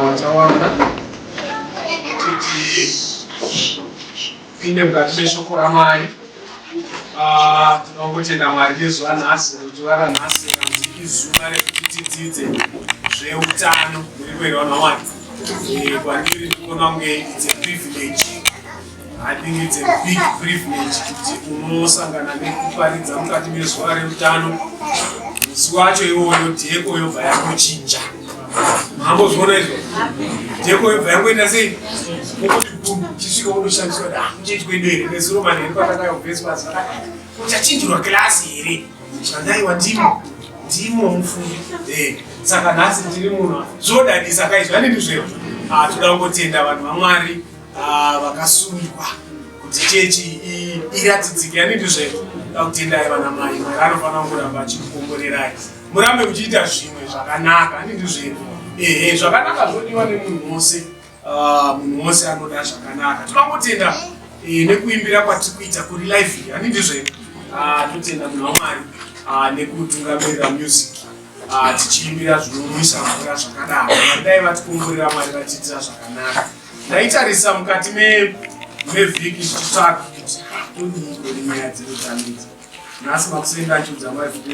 watawana kuti tipinde mukati meshoko raMwari. Ah, tinongotenda Mwari nezuva nhasi, zuva ranhasi ranzi izuva rekuti tidzidze zveutano. Muri kuera vanhu vaMwari? Eh, kwandiri ndikuona kunge it's a privilege. I think it's a big privilege kuti unosangana nekuparidza mukati mezuva reutano. Musi wacho iwoyo dheko yobva yangochinja. Mambozviona izvo? Dheko yobva yangoita sei? Ngokuti boom, chisvika unoshandiswa kuti ah, kuchechi kwedu here? Nezuro manheru patakauya kuVespers vakati kuchachinjirwa kilasi here? Zvandaiwa ndimo ndimo mufunge. Eh, saka nhasi ndiri munhu zvodadisa kaizvi anini zvevo. Ah, toda kungotenda vanhu vaMwari ah, vakasungwa kuti chechi iratidzike anini zvevo. Toda kutendai vana mai, Mwari anofanira kungoramba achikukomborerai. Murambe muchiita zvimwe zvakanaka anini zvevo. Ehe, zvakanaka zvodiwa nemunhu wose. Ah, munhu wose anoda zvakanaka tinongotenda eh, nekuimbira kwatiri kuita kuri live ani ndizvo here ah, totenda munhu wamwari ah, nekutungamirira music tichiimbira zvinomwisa mvura zvakadaro mwari dai vatikomborera mwari vatiitira zvakanaka ndaitarisa mukati mevhiki ndichitsvaka kuti todiiko nenyaya dzeutano idzi nhasi makuseni ndachiudza mai kuti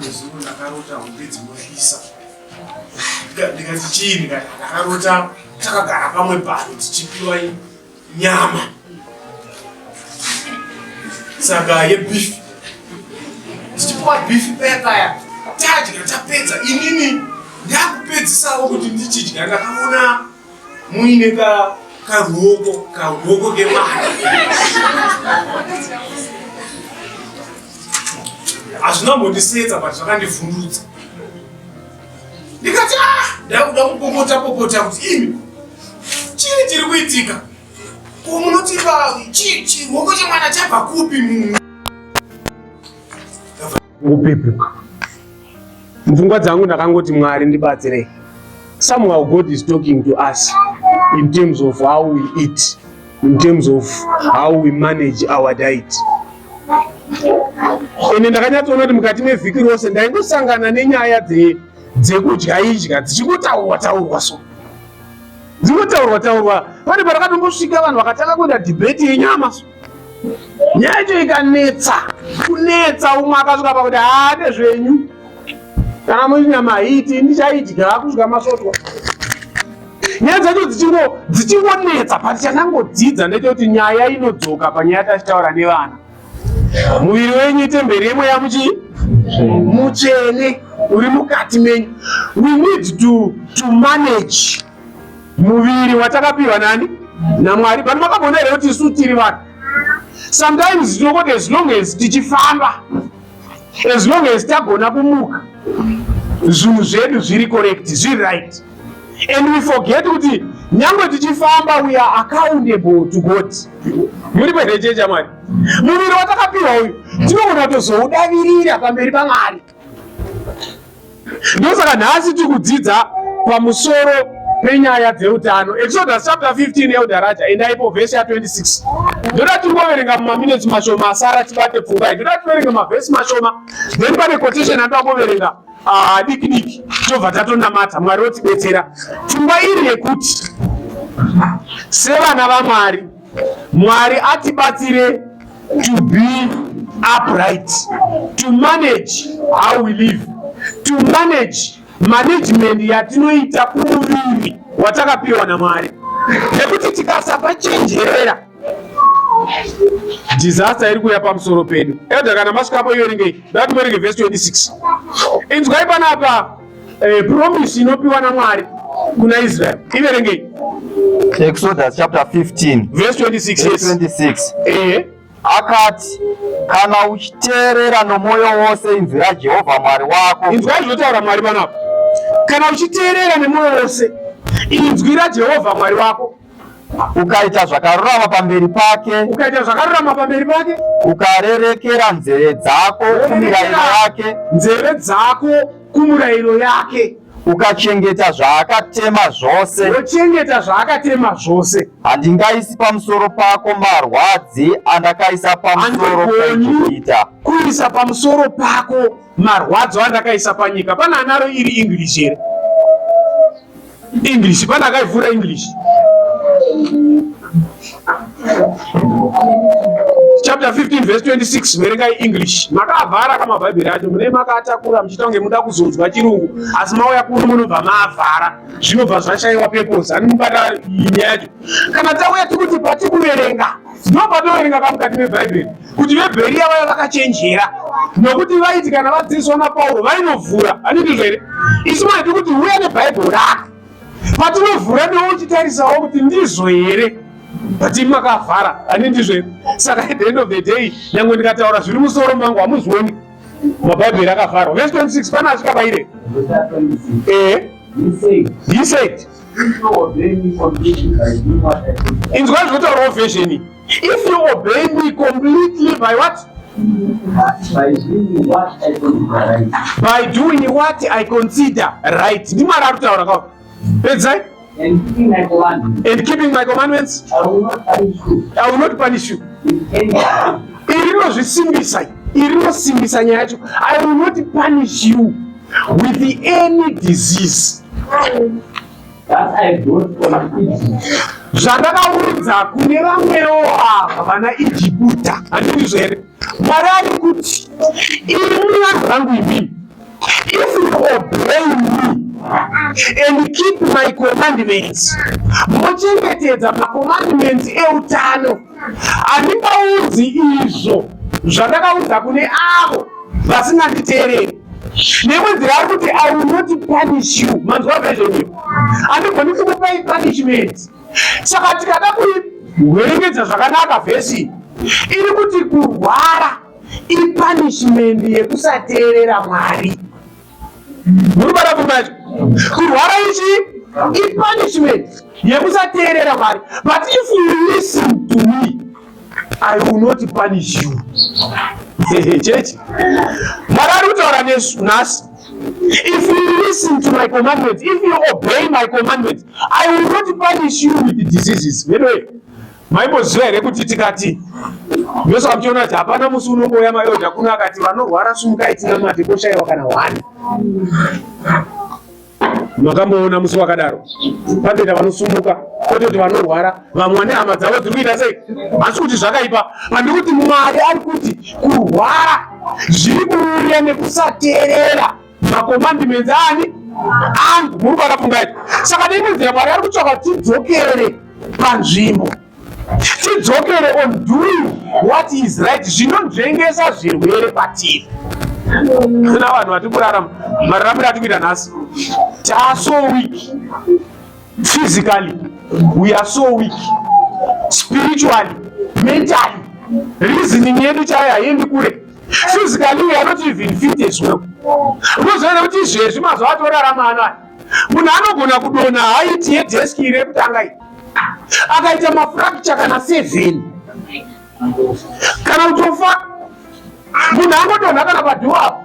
nezuro ndakarota hope dzinotyisa ndikati chii ndikati ndakarota takagara pamwe pano tichipiwa nyama saka yebeef tichipiwa beef paya paya tadya tapedza inini ndakupedzisawo kuti ndichidya ndakaona muine ka karuoko karuoko kemwana hazvina mbondisetsa but zvakandivhundutsa ndikati ah ndakuda kupopota popota kuti imi chii chiri kuitika ko munotipa chiruoko chemwana chabva kupi munhu kupepuka mupfungwa dzangu ndakangoti mwari ndibatsirei somehow god is talking to us in terms of how we eat in terms of how we manage our diet ende ndakanyatsoona kuti mukati mevhiki rose ndaingosangana nenyaya dzekudya idya dzichingotaurwa taurwa so dzingotaurwa taurwa pane parakatombosvika vanhu vakatanga kuita dhibheti yenyama so nyaya yacho ikanetsa kunetsa umwe akasvika pakuti haa nezvenyu kana muri nyama haiti ndichaidya kusvika masvotwa nyaya dzacho dzichingonetsa but chandangodzidza ndechekuti nyaya inodzoka panyaya tachitaura nevana muviri wenyu itemberi yemweya muchii mutsvene uri mukati menyu we need to, to manage muviri watakapiwa nani namwari but makambona here kuti isu tiri vanhu sometimes tinongoti as long as tichifamba as long as tagona kumuka zvinhu zvedu zviri correct zviri right and we forget kuti nyange tichifamba we are accountable to god muri pwere checha mwari muviri watakapiwa uyu tinogona kutozoudavirira pamberi pamwari ndosaka nhasi tiri kudzidza pamusoro penyaya dzeutano exodus chapter 15 elder raja endaipo vhesi ya26 ndoda tingoverenga mumaminetsi mashoma asara tibate pfungwa iyi ndoda tiverenge mavhesi mashoma then pane quotation andoda kuverenga ah, diki diki tobva tatonamata mwari otibetsera pfungwa iri yekuti sevana vamwari mwari atibatsire to be upright to manage how we live to manage management yatinoita kumuviri watakapiwa namwari nekuti tikasapachenjerera disaster iri kuuya pamusoro pedu elder kana masvikapo iverengei ndativerenge vhesi 26 inzwai panapa eh, promise inopiwa namwari kuna israel iverengei Exodus chapter 15 verse 26 yes. 26 eh. Akati, kana uchiteerera nomwoyo wose inzwi raJehovha Mwari wako. Inzwai zvinotaura Mwari panapa. Kana uchiteerera nemwoyo wose inzwi raJehovha Mwari wako, ukaita zvakarurama pamberi pake, ukaita zvakarurama pamberi pake, ukarerekera nzeve dzako kumirayiro yake, nzeve dzako kumurayiro yake, ukachengeta zvaakatema zvose, wochengeta zvaakatema zvose, handingaisi pamusoro pako marwadzi andakaisa pamusoro peEgipita, kuisa pamusoro pako marwadzo andakaisa panyika. Pane anaro iri English here? English pana akaivhura English chapter 15 verse 26 verengai English. Makavhara kamabhaibheri acho mune makatakura muchiita kunge muda kuzonzwa chirungu, asi mauya kuno munobva mavhara, zvinobva zvashaiwa purpose. Ani mubata nyaya yacho. Kana tauya tikuti patikuverenga ndopatoverenga kamukati mebhaibheri kuti vebheriya vaya vakachenjera nokuti vaiti kana vadzidziswa napauro vainovhura handizvo here isu maiti kuti uya nebhaibheri rako patinovhura newe uchitarisawo kuti ndizvo here but imi makavhara handindizvo here saka at the end of the day nyange ndikataura zviri musoro mangu hamuzvioni mabhaibheri akavharwa vese 26 pana asvika paire eh he said inzwa zvinotaurawo version if you obey me completely by what By doing what I consider right. By doing what I consider right. Ndimwari ari kutaura kawo. Pedzai. And keeping my commandments. And keeping my commandments. I will not punish you. I will not punish you. Iri rinozvisimbisa. Iri rinosimbisa nyaya yacho. I will not punish you with any disease. Zvandakaudza kune vamwewo ava vana Ijipita, handizvo here? Mwari ari kuti imi vanhu vangu imimi, if you obey me and keep my commandments, mochengetedza macommandments eutano, handingaudzi izvo zvandakaudza kune avo vasinganditeereri. Neimwe nzira ari kuti I will not punish you. Manzwa version iyo? Handigoni kukupai punishment. Saka tikada kuiverengedza zvakanaka vhesi iri kuti kurwara ipunishment yekusateerera Mwari. Muri kubata pfungwa yacho? Kurwara ichi ipunishment yekusateerera Mwari. But if you listen to me, I will not punish you. Chechi. Mwari ari kutaura nesu nhasi. If you listen to my commandments, if you obey my commandments, I will not punish you with diseases. Anyway, maimboziva here kuti tikati ndosaka muchiona kuti hapana musi unombouya mayoda kuno akati vanorwara sumukai tinamate koshaiwa kana one. Makamboona musi wakadaro panoita vanosumuka kwete kuti vanorwara vamwe vane hama dzavo dziri kuita sei asi kuti zvakaipa pandiri kuti mwari ari kuti kurwara zviri kuuya nekusateerera makomandiments ani angu muri kuona pfunga yacho saka neimwe nzira mwari ari kutsvaka tidzokere panzvimbo tidzokere on doing what is right zvinonzvengesa zvirwere patiri kuna vanhu vati kurarama mararamiro ati kuita nhasi taa so weak physically we are so weak spiritually mentally reasoning yedu chaiyo haiendi kure physically we are not even fit as well unozoona kuti izvezvi mazuva atorarama ano aya munhu anogona kudonha haiti yedeski iri yekutanga iyi akaita mafracture kana 7 kana kutofa munhu angodonha kana padhuwa apo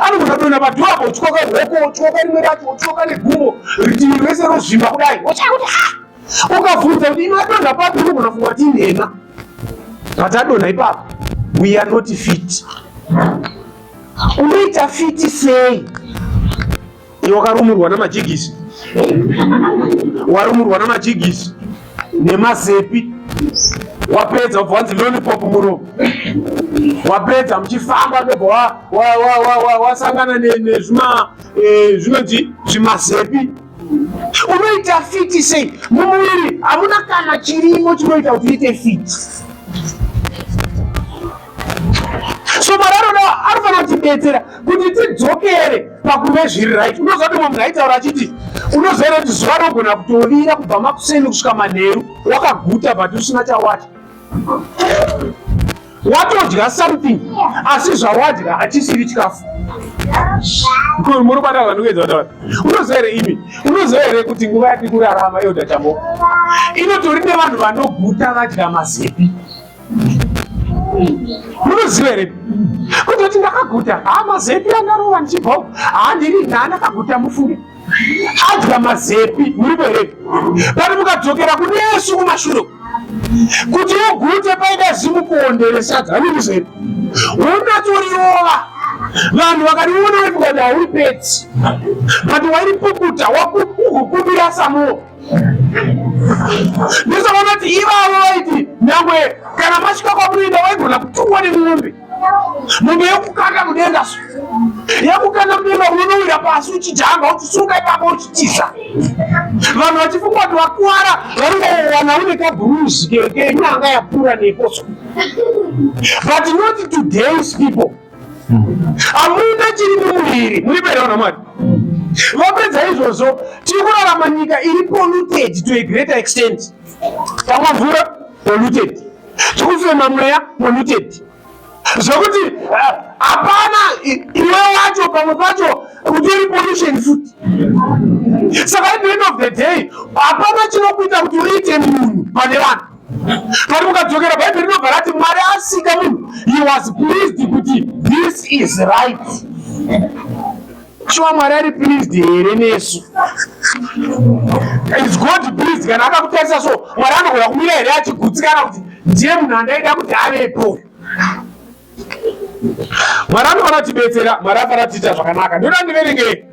anogona kudonha padhuwa apo utyoka ruoko utyoka rimwe racho utyoka negumbo rutivi rwese rozvimba kudai wochaya kuti ah ukabvunza kuti ino adonha papi unogona funga kuti inhema but adonha ipapo we are not fit unoita fiti sei Iwe wakarumurwa namajigisi, warumurwa namajigisi nemazepi, wapedza ubva wanzi lollipop muromo, wapedza muchifamba ndobva wasangana nezvima eh, zvinonzi zvimazepi. Unoita fiti sei mumuviri? Hamuna kana chirimo chinoita kuti uite fiti. So Mwari anoda anofanira kutibetsera kuti tidzokere pakuve zviri right. Unoziva kuti mumwe munhu aitaura achiti unoziva here kuti zuva rinogona kutovira kubva makuseni kusvika manheru wakaguta but usina chawati watodya something asi zvawadya hachisiri chikafu. Murikubata zvandikuedza kutaura. Unoziva here imi, unoziva here kuti nguva yatiri kurarama Elder Tambo inotori nevanhu vanoguta vadya mazepi. Munoziva here kutoti ndakaguta haa mazepi andarova ndichibva uku haa ndiri nhaa ndakaguta mufunge adya mazepi muripo here pari mukadzokera kunesu kumashure kuti ugute paida zimukonde resadza anondizvo here unatsorirova Vanhu vakariona vaifunga kuti hauripedzi, but wairipukuta wakukumbira samuo. Ndosaka kuti ivavo vaiti nyangwe kana masvika kwamunoenda waigona kutukwa nemombe, mombe yokukanda mudenga so yekukanda mudenga unonowira pasi uchijamba uchisunga ipapo uchitiza, vanhu vachifunga kuti vakuwara varingowana une kabhuruzi kenyanga yapfuura nepo so. But not today's people. Hamuna chiri mumuviri muri pera namwari. Vapedza izvozvo, tiri kurarama nyika iri polluted to a greater extent. Pamwa mvura polluted, tikufema mweya polluted, zvokuti hapana iwe wacho pamwe pacho utori pollution futi. Saka at the end of the day hapana chinokuita kuti uite munhu pane vanhu. Pari mukadzokera Bhaibheri rinobva rati Mwari asika munhu, he was pleased kuti this is right. Shuwa Mwari ari pleased here nesu? Is God pleased kana akakutarisa so? Mwari anogona kumira here achigutsikana kuti ndiye munhu andaida kuti avepo? Mwari anofanira kutibetsera, Mwari anofanira kutiita zvakanaka. Ndoda ndiverenge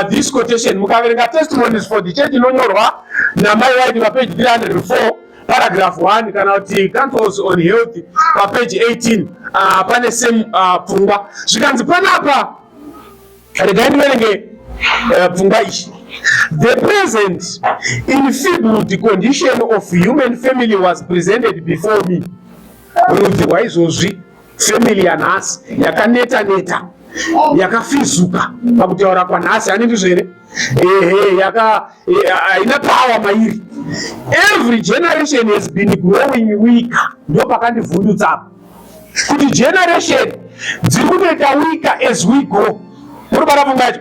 this quotation. Mukaverenga Testimonies for the Church inonyorwa namai White papeji 304 paragraph 1, kana kuti Counsels on Health papeji 18, pane same pfungwa. Zvikanzi panapa, regai ndiverenge pfungwa iyi. The present enfeebled condition of human family was presented before me. Rudzi rwaizvozvi, family yanhasi yakaneta neta, yakafizuka pakutaura kwanhasi, ani ndizvo here? Ehe, yaka haina power mairi. Every generation has been growing weaker. Ndo pakandivhundutsa apa, kuti generation dziri kutoita weaker as we go. Muri kubata pfungwa yacho,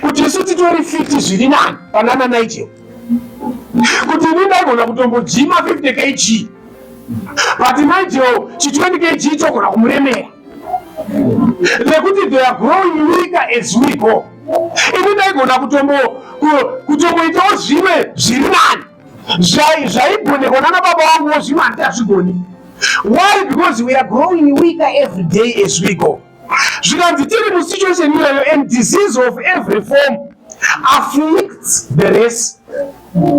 kuti isu titori fit zviri nani panana Nigel, kuti ini ndaigona kutombojima 50 kg, but Nigel chi 20 kg chogona kumuremera, nekuti they are growing weaker as we go. Ini ndaigona kutomboitawo zvimwe zviri nani zvaigonekwa nana baba vanguwo, zvimwe handiti Why? Because we are growing weaker every day as we go. Zvikanzi tiri musituation iyoyo, and disease of every form afflicts the race.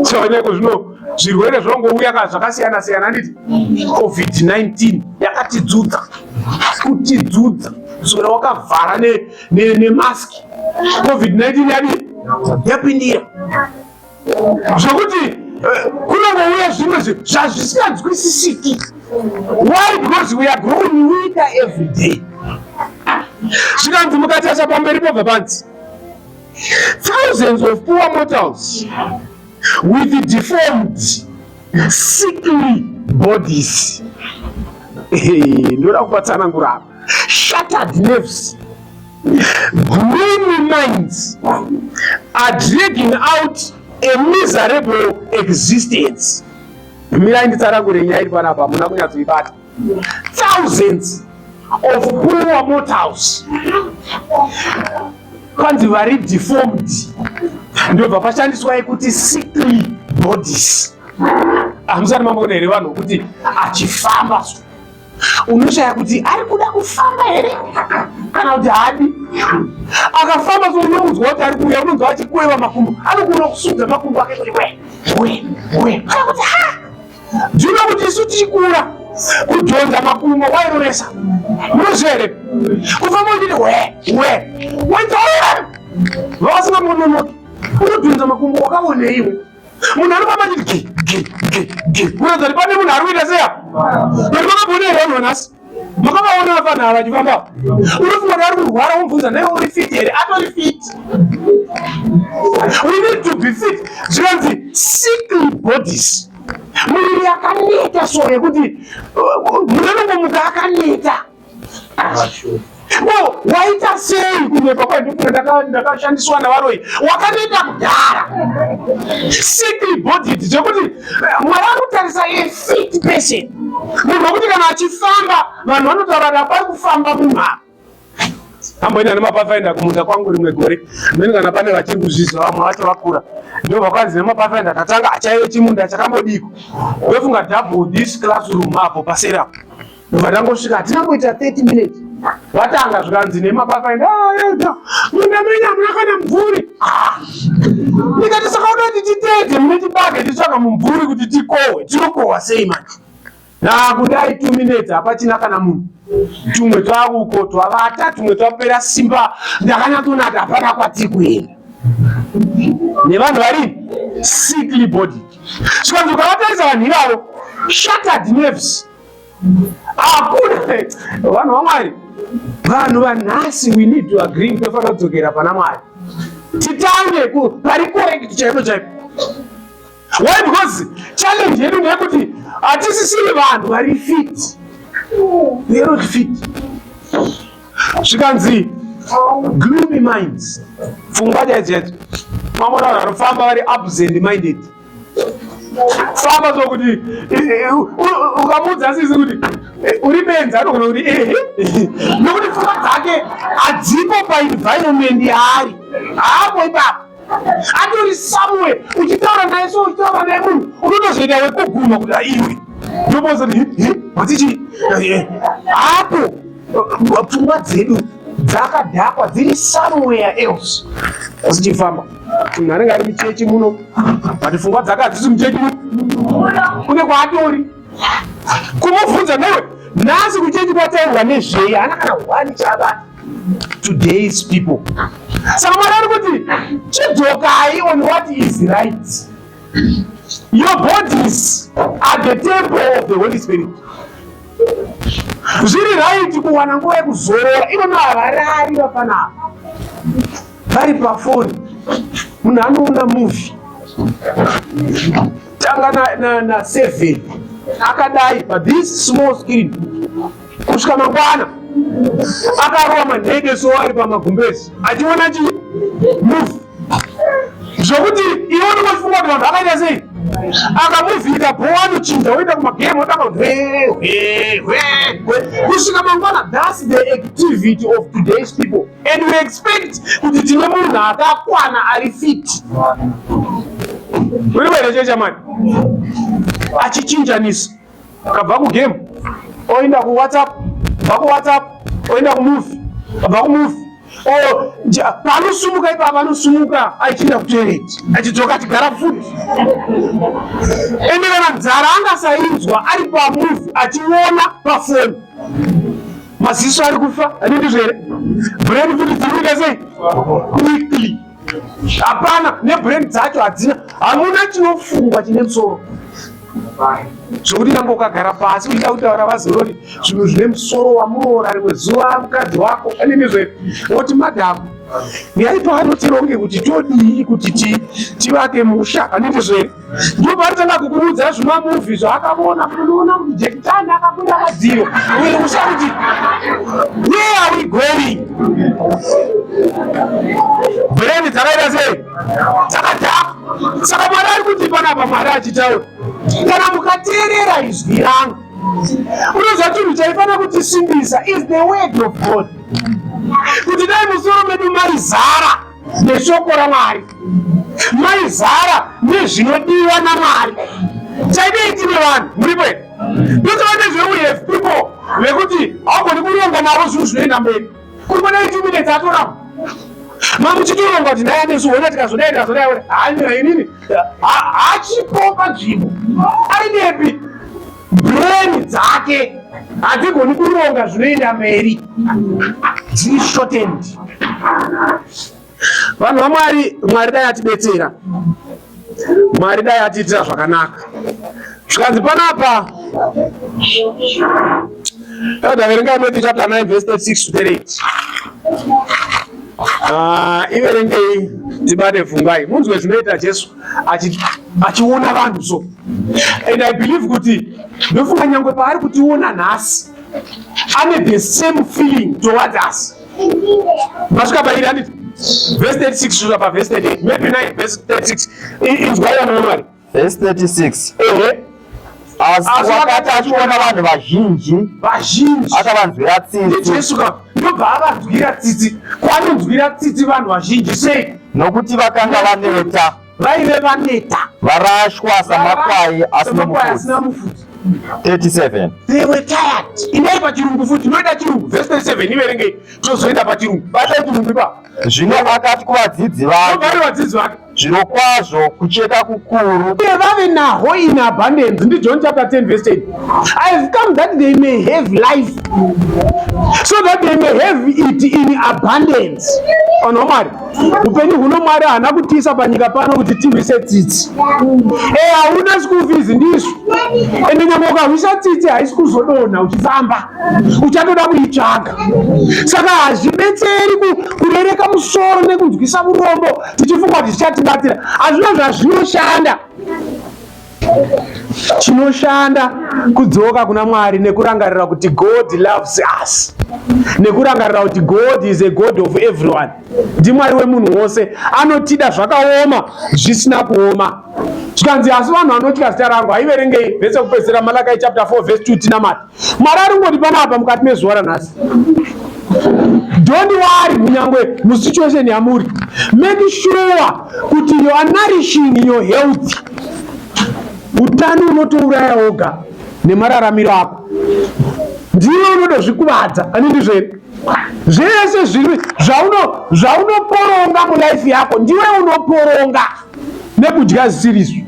Chaoneko zvino zvirwere zvongouya ka zvakasiyana siyana, handiti? COVID-19 yakatidzudza, kutidzudza kuswera wakavhara nemaski. COVID-19 yadi yapindira zvokuti kunongouya zvimwe zvazvisinganzwisisiki. Why? Because we are growing weaker every day. Zvikanzi mukatarisa pamberi pobva panzi thousands of poor mortals with deformed, sickly bodies. Ndoda kupatsanangura apa. Shattered nerves, gloomy minds are dragging out a miserable existence. Mirai nditsanangure nyaya iri panapa, hamuna kunyatsoibata. Thousands of poor mortals, kwanzi vari deformed, ndobva pashandiswa yekuti sickly bodies. Hamusati mamboona here vanhu vokuti achifamba so unoshaya kuti ari kuda kufamba here kana kuti haadi? Akafamba so unonzwa kuti ari kuuya, unonzwa achikweva makumbo, anogona kusudza makumbo ake kuti we we we, kana kuti ha. Ndino kuti isu tichikura kudhonza makumbo kwairoresa, munoziva here? Kufamba uchiti we we waita vasingamononoki, unodhonza makumbo wakaoneiwe? Munhu anofamba achiti gi gi gi gi, kuratidza kuti pane munhu ari kuita seya. But makabona here vanhu vanhasi? Makavaona vafana ava vachifamba? Unofunga kuti ari kurwara, womubvunza naye uri fit here? Atori fit. We need to be fit. Zvikanzi sickly bodies, muviri yakaneta so yekuti munhu anongomuka akaneta. Well, waita sei kunyepa kwai ndakashandiswa navaroyi? Wakaneta kudhara. Sickly bodied, zvekuti Mwari ari kutarisa a fit person, munhu wekuti kana achifamba vanhu vanotaura kuti apari kufamba munhu apa. Amboenda nemapathfinder kumunda kwangu rimwe gore mene, kana pane vachiri kuzvizwa, vamwe vacho vakura. Ndobva kwanzi nemapathfinder tatanga achaive chimunda chakambodiko, ndofunga double this classroom apo paseri apo. Ndobva tangosvika, hatina kuita 30 minutes. Vatanga zvikanzi nemapafaenda ah, munda menyu hamuna kana mumvuri. Ah. Ndikati saka unoti titete mune chibage titsvaga mumvuri kuti tikohwe, tinokohwa sei manje? Nakudai 2 minutes hapachina kana munhu. Tumwe twakuko twavata, tumwe twapera simba. Ndakanyatsoona kuti hapana kwatiri kuenda. Nevanhu vari sickly body. Zvikanzi ukavatarisa vanhu ivavo, shattered nerves. Hakuna vanhu vaMwari. Vanhu vanhasi we need to agree tofanira kudzokera pana Mwari. Titange pari correct chaipo chaipo. Why? Because challenge yedu ndeyekuti hatisisiri vanhu vari fit. We are not fit. Zvikanzi gloomy minds, pfungwa chaidzo chaidzo. Mamwe vanhu vanofamba vari absent minded. Famba sokuti eh, eh, ukamuudza sisi kuti eh, uri benzi anogona kuti ehe, nekuti pfungwa dzake hadzipo paenvironment yaari, haapo ipapo. Atori somewhere uchitaura naye so uchitaura naye munhu unotozoita wekuguma kuti aiwe ndopozoti watichi hapo pfungwa dzedu dzakadhakwa dziri somewhere else dzichifamba. Munhu anenge ari muchechi muno but pfungwa dzake hadzisi muchechi muno, kune kwaatori kumubvunza newe nhasi kuchechi kwataurwa nezvei haana kana hwani chaabata. Today's people. Saka Mwari ari kuti chidzokai on what is right. Your bodies are the temple of the Holy Spirit. Zviri right kuwana nguva yekuzorora. Ivona havarari vafana vari pafoni. Munhu anoona movie tanga na, na, na 7 akadai pa this small screen kusvika mangwana akarova manhede so ari pamagumbezi achiona chi move zvokuti iwe unongofunga kuti vanhu vakaita sei akamuvhika bho anochinja oenda kumagame otanga kusvika mangwana. That's the activity of today's people and we expect kuti tine munhu akakwana ari fit. Uri were chechamani achichinjanisa kabva kugame oenda kuWhatsApp, bva kuWhatsApp oenda kumovie, kabva kumovie panosumuka ipapa anosumuka achienda kutoilet, achidzoka achigara futi. Ende kana nzara angasainzwa ari pamovie achiona pafoni, maziso ari kufa anendizvo here? Brain futi dziri kuita sei quickly? Hapana nebrain dzacho hadzina, hamuna chinofungwa chine musoro zvokuti nyange ukagara pasi uchida kutaura vazorori zvinhu zvine musoro wamuroora rimwe zuva mukadzi wako anendizvo woti madhamu nyai pano tironge kuti todii kuti tivake musha anendizvo here? Ndipo paanotanga kukuudza zvimamovie zvaakavona, unoona kuti Jackie Chan akakwira madziro uye usha kuti where are we going? Brain dzakaita sei? Dzakadhakwa. Saka Mwari ari kuti panapa, Mwari achitaura, kana mukateerera izwi rangu. Unoziva chinhu chaifanira kutisimbisa is the word of God, kuti dai musoro medu maizara neshoko raMwari, maizara nezvinodiwa naMwari, chaidei tine vanhu muripo here? Ndotova nezve we have people vekuti haugoni kuronga navo zvinhu zvinoenda mberi. Kuri kudai 2 minutes atoramba mamuchitoronga kuti nhaya nesu hona tikazodai tikazodai hanyira inini hachipo panzvimbo ainepi brain dzake hadzigoni kuronga zvinoenda mberi, dziri shortened. Vanhu vaMwari, Mwari dai atibetsera, Mwari dai atiitira zvakanaka. Zvikanzi panapa, taverenga Matthew chapter 9 verse 36 to 38. Ah, iverengei tibate pfungai munzwe zvinoita Jesu achiona vanhu. So and I believe kuti ndofunga nyangwe paari kutiona nhasi ane the same feeling towards us. Masvika pairi handiti? Verse 36 svika paverse 38, maybe 9 verse 36. Inzwai vanhu vaMwari. Verse 36. Ehe. Asi Asi wakati achiona vanhu vazhinji, vazhinji, akavanzwira tsitsi. Jesu ka ndobva avanzwira tsitsi. Kwanonzwira tsitsi vanhu vazhinji sei? Nokuti vakanga vaneta, vaive vaneta, varashwa samakwai asina samakwai mufudzi. Asina mufudzi. 37. They were tired. Indai pachirungu futi, inoita chirungu. Verse 37 iverengei, tozoenda pachirungu. Batai chirungu ipapo. Zvino akati kuvadzidzi vake, Vari vadzidzi vake. Zvirokwazvo kucheka kukuru. Uye vave nahwo in abundance. NdiJohn chapter 10 verse 10. I have come that they may have life, so that they may have it in abundance. Vanhu vaMwari, upenyu huno Mwari haana kutiisa panyika pano kuti tihwise tsitsi. Eh, hauna school fees ndizvo. Ende nyangwe ukahwisa tsitsi haisi kuzodonha uchifamba. Uchatoda kuitsvaga. Saka hazvibetseri kurereka musoro nekunzwisa vurombo tichifunga kuti zvichatibatsira. Hazvina zvazvinoshanda. Chinoshanda kudzoka kuna Mwari nekurangarira kuti God loves us, nekurangarira kuti God is a God of everyone. NdiMwari wemunhu wose, anotida zvakaoma zvisina kuoma. Zvikanzi asi vanhu vanotya zita rangu. Haiverengei vhesi yekupedzisira, Malachi chapter 4 verse 2, tinamata. Mwari ari kungoti panapa mukati mezuva ranhasi, don't worry, munyangwe musituation yamuri, make sure kuti you are nourishing your health. Utano unotouraya woga nemararamiro ako, ndiwe unotozvikuvadza. Ani ndizvo here? Zvese zviri zvaunoporonga mulife yako, ndiwe unoporonga nekudya zvisiri izvo.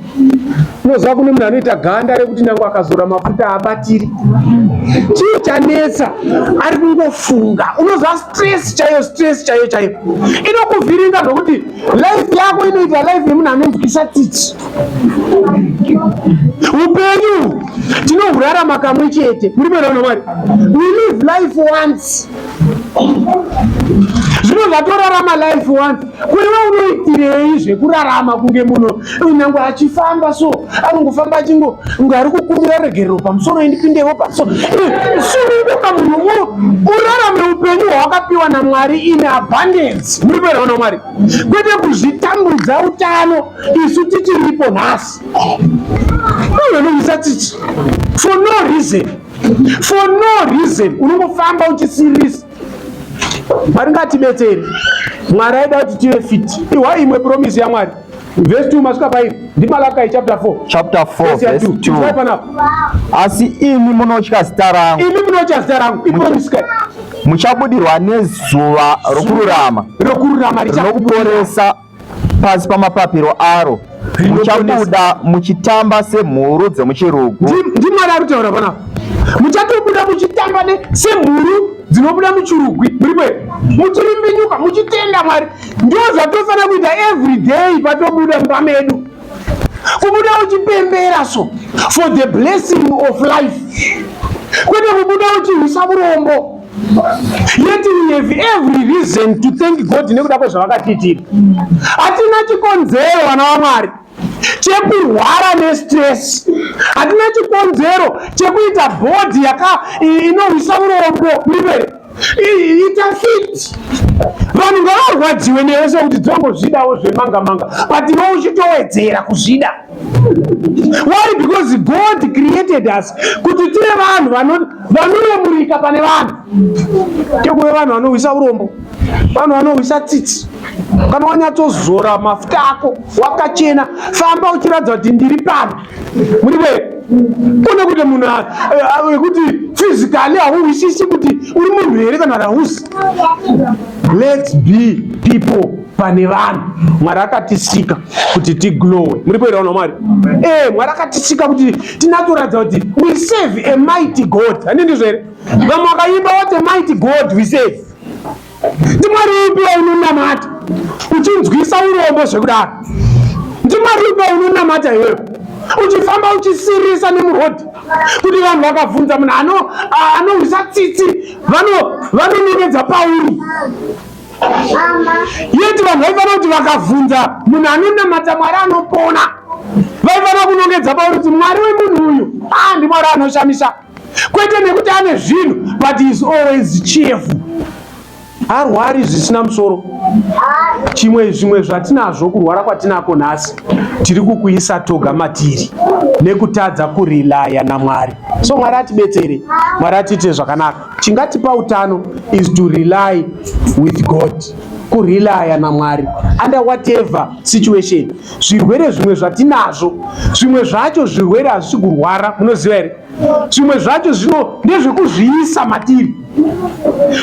Unoziva kune munhu anoita ganda rekuti nyange akazora mafuta abatiri. Chii chanetsa? Ari kungofunga. Unoziva stress chaiyo, stress chaiyo chaiyo inokuvhiringa zvokuti life yako inoita life yemunhu anonzwisa tsitsi. Upenyu tinohurarama kamwe chete. Muri kuona Mwari, we live life once. Zvino zvatorarama life once, kuiwe unoitirei zvekurarama kunge munhu nyange achifamba so anongofamba achingo kunge ari kukumbira regerero pamusoro, indipindewo pamusoro. Sununguka munhu, urarame upenyu hwawakapiwa naMwari in abundance. Muri kuona Mwari, kwete kuzvitambudza utano isu tichiripo nhasi. Unoisa tsitsi for no reason, for no reason, unongofamba uchisiririsa. Mwari ngatibetsere. Mwari aida kuti tive fit. Ihwa imwe promise yaMwari, verse 2, masvika pairi? NdiMalakai chapter 4. Chapter 4 verse 2. Panapa. Asi imi munotya zita rangu, imi munotya zita rangu, ipromise kai? Muchabudirwa nezuva rokururama, rokururama. Rinokuporesa pasi pamapapiro aro, muchabuda muchitamba semhuru dzemuchirugu. NdiMwari ari kutaura panapa. Muchatobuda muchitamba semhuru dzinobuda muchirugwi. Muripo here? Muchirimbinyuka muchitenda Mwari. Ndo zvatofanira kuita every day patobuda mumba medu, kubuda uchipembera so for the blessing of life, kwete kubuda uchihwisa urombo. Yet we have every reason to thank God nekuda kwezvavakatiitira. Hatina chikonzero, vana vaMwari, chekurwara nestress. Hatina chikonzero chekuita body yaka inohwisa urombo. Muripere ita fit, vanhu ngavarwadziwe newe sekuti dzongozvidawo zvemanga manga, but iwe uchitowedzera kuzvida. Why? Because God created us kuti tive vanhu vanoyemurika pane vanhu, tekuve vanhu vanohwisa urombo, vanhu vanohwisa tsitsi. Kana wanyatsozora mafuta ako, wakachena, famba uchiratidza kuti ndiri pano. Muri kwere? Kune kuti munhu wekuti physically hauhwisisi kuti uri munhu here kana hausi. Let's be people pane vanhu. Mwari akatisika kuti tiglowe. Muri kwere, vanhu vaMwari? Mwari akatisika kuti tinatsoratidza kuti we serve a mighty God. Handi ndizvo here? Vamwe vakaimba, "What a mighty God we serve." NdiMwari upi waunonamata uchinzwisa urombo zvekudaro? NdiMwari upi waunonamata iwewe uchifamba uchisirisa nemurodhi, kuti vanhu vakabvunza munhu anohwisa tsitsi vanonongedza pauri? Yeti vanhu vaifanira kuti vakabvunza munhu anonamata Mwari anopona, vaifanira kunongedza pauri kuti Mwari wemunhu uyu a ndiMwari anoshamisa, kwete nekuti ane zvinhu, but is always cheerful, arwari zvisina musoro. Chimwe zvimwe zvatinazvo, kurwara kwatinako nhasi, tiri kukuisa toga matiri nekutadza kurilaya naMwari. So Mwari atibetsere, Mwari atiite zvakanaka. Chingatipa utano is to rely with God. Kurelaya naMwari under whatever situation. Zvirwere zvimwe zvatinazvo, zvimwe zvacho zvirwere hazvisi kurwara, munoziva here? Zvimwe zvacho zvino ndezvekuzviisa matiri,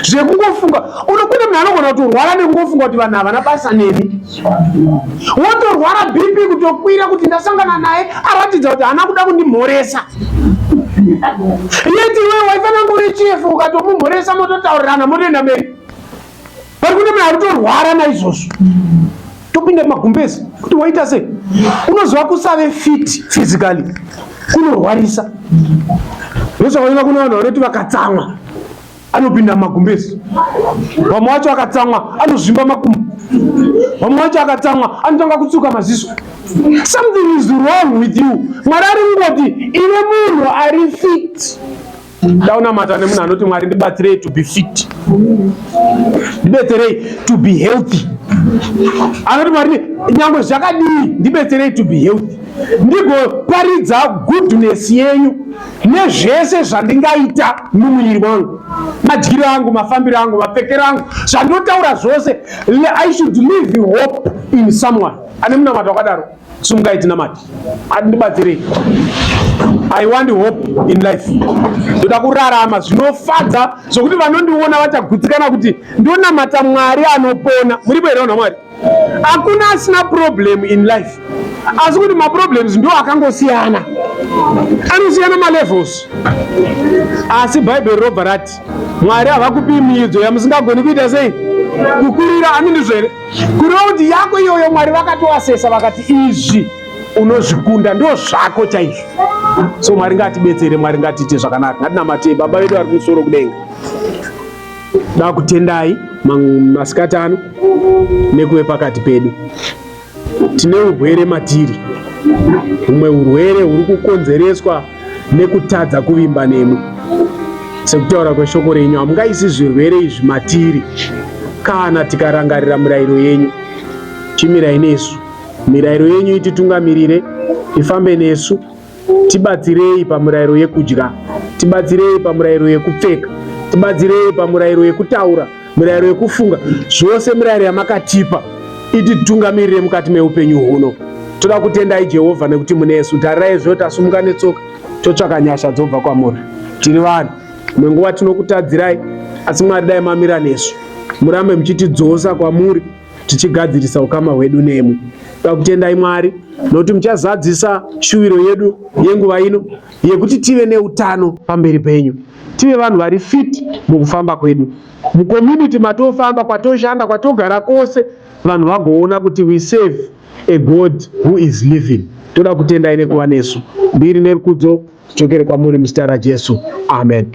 zvekungofunga. Unokune munhu anogona kutorwara nekungofunga kuti vanhu havana basa neni, wotorwara BP kutokwira kuti ndasangana naye aratidza kuti haana kuda kundimhoresa. Yeti iwe waifanira kunge uri chefu, ukatomumhoresa mototaurirana motoenda mberi. Pari kune munhu ari kutorwara naizvozvo, topinda mumagumbezi kuti waita sei. Unoziva kusave fit physically kunorwarisa. Ndosakaona kuna vanhu vanoti vakatsamwa anopinda mumagumbezi, vamwe vacho akatsamwa anozvimba makumbo, vamwe vacho akatsamwa anotanga kutsuka maziso. Something is wrong with you. Mwari ari kungoti ive munhu ari fit. Ndaunamata nemunhu anoti Mwari ndibatsirei to be fit, ndibetserei to be healthy. Anoti Mwari nyangwe zvakadii ndibetserei to be healthy, ndigoparidza goodness yenyu nezvese zvandingaita mumuviri wangu, madyiro angu, mafambiro angu, mapfekero angu, zvandinotaura zvose. I should leave hope in someone. Ane munamato wakadaro, sumukai tinamate. Andibatsirei, I want hope in life. Ndoda kurarama zvinofadza zvokuti vanondiona vachagutsikana kuti ndonamata Mwari anopona. Muripo here vanhu vaMwari? Hakuna asina problem in life, asi kuti maproblems ndo akangosiyana, anosiyana malevels. Asi Bhaibheri robva rati Mwari havakupi miidzo yamusingagoni kuita sei kukurira. Anondizvo here? Kureva kuti yako iyoyo Mwari vakatoasesa vakati izvi unozvikunda, ndo zvako chaizvo. So Mwari ngatibetsere, Mwari ngatiite zvakanaka. Ngatinamatei. Baba vedu vari kumusoro kudenga, dakutendai masikati ano nekuve pakati pedu. Tine urwere matiri, humwe urwere huri kukonzereswa nekutadza kuvimba nemi. Sekutaura kweshoko renyu, hamungaisi zvirwere izvi matiri kana tikarangarira mirayiro yenyu. Chimirai nesu, mirayiro yenyu ititungamirire, ifambe nesu. Tibatsirei pamurayiro yekudya, tibatsirei pamurayiro yekupfeka, tibatsirei pamurayiro yekutaura, mirayiro yekufunga, zvose mirayiro yamakatipa ititungamirire mukati meupenyu huno. Toda kutendai Jehovha nekuti munesu. Tarirai zvino tasumuka netsoka totsvaka nyasha dzobva kwamuri. Tiri vanhu, imwe nguva tinokutadzirai, asi Mwari dai mamira nesu, murambe muchitidzosa kwamuri tichigadzirisa ukama hwedu nemwi. Takutendai Mwari nokuti muchazadzisa shuviro yedu yenguva ino yekuti tive neutano pamberi penyu, tive vanhu vari fit mukufamba kwedu mucommunity matofamba, kwatoshanda, kwatogara kwose, vanhu vagoona kuti we serve a God who is living. Toda kutendai nekuva nesu. Mbiri nerukudzo zvidzokere kwamuri muzita raJesu. Amen.